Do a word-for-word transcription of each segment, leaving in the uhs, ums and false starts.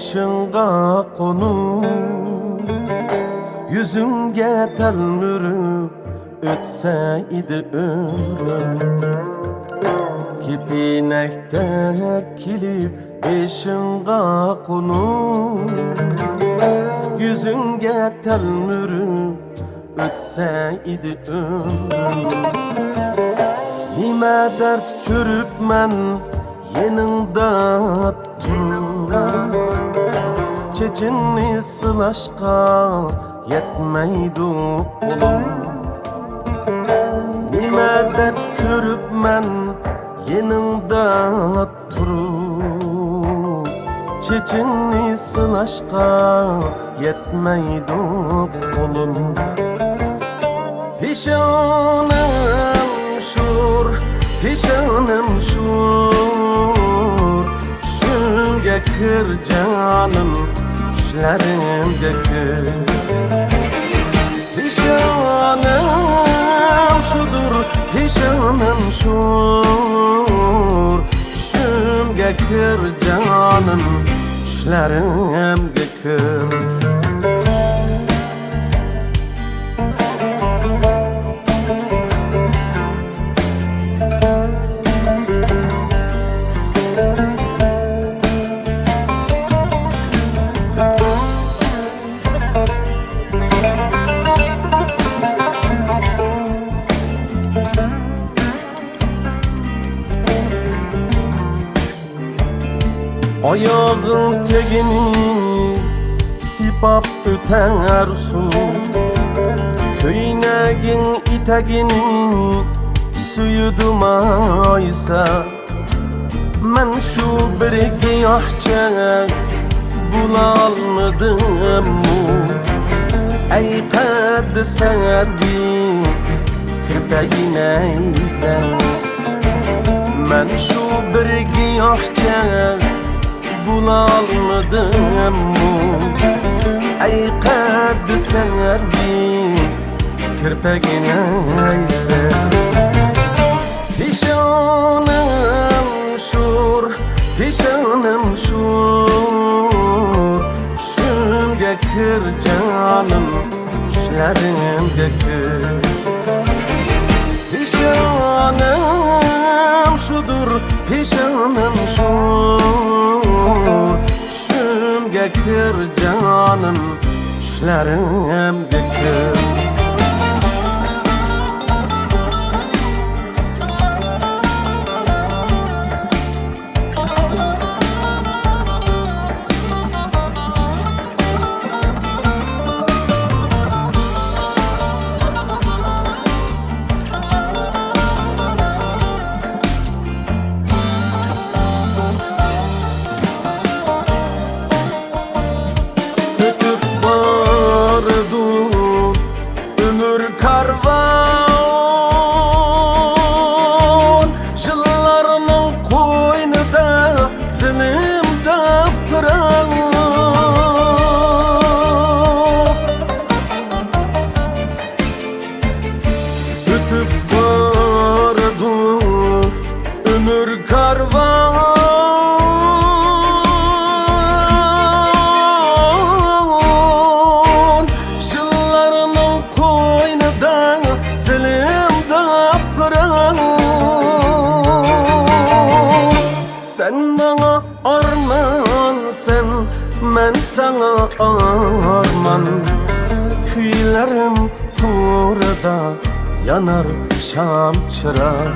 بېشىڭغا قونۇپ، يۈزۈڭگە تەلمۈرۈپ ئۆتسە ئىدى ئۆمرۈم. كېپىنەكتەك كېلىپ بېشىڭغا قونۇپ، يۈزۈڭگە تەلمۈرۈپ ئۆتسە ئىدى ئۆمرۈم. نېمە دەرد كۆرۈپمەن يېنىڭدا تۇرۇپ، چېچىڭنى سىلاشقا يەتمەيدۇ قولۇم. نېمە دەرد كۆرۈپمەن يېنىڭدا تۇرۇپ، چېچىڭنى سىلاشقا يەتمەيدۇ قولۇم. پېشانەم شور، پېشانەم شور، چۈشۈمگە كىر جانىم، چۈشلىرىمگە كىر. پېشانەم شۇدۇر، پېشانەم شور، چۈشۈمگە كىر جانىم، چۈشلىرىمگە كىر. ئاياغىڭ تېگىنى سىيپاپ ئۆتەر سۇ، كۆينەكنىڭ ئېتەكنى سۆيىدۇ مايسا. مەن شۇ بىر گىياھچە بولالمىدىممۇ، ئەي قەددى سەۋەبى كىرپىكى نەيزە. مەن شۇ بىر گىياھچە بولالمىدىممۇ، ئەي قەددى سەۋەبى كىرپىكى نەيزە. پېشانەم شور، پېشانەم شور، چۈشۈمگە كىر جانىم، چۈشلىرىمگە كىر. پېشانەم شۇدۇر، پېشانەم شور، چۈشۈمگە كىر جانىم، چۈشلىرىمگە كىر. ئۆتۈپ بارىدۇ ئۆمۈر كارۋان، يىللارنىڭ قوينىدا دىلىمدا پىراق. ئۆتۈپ بارىدۇ ئۆمۈر كارۋان، يىللارنىڭ قوينىدا دىلىمدا پىراق. سەن ماڭا ئارمانسەن، مەن ساڭا ئارمان. كۈيلىرىم تورىدا يانار شام چىراغ.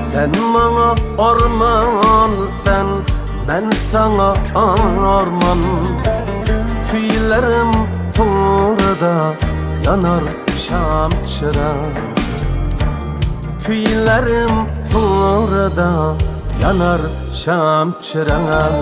سەن ماڭا ئارمانسەن، مەن ساڭا ئارمان. كۈيلىرىم تورىدا يانار شام چىراغ. كۈيلىرىم تورىدا يانار شام چىراغ.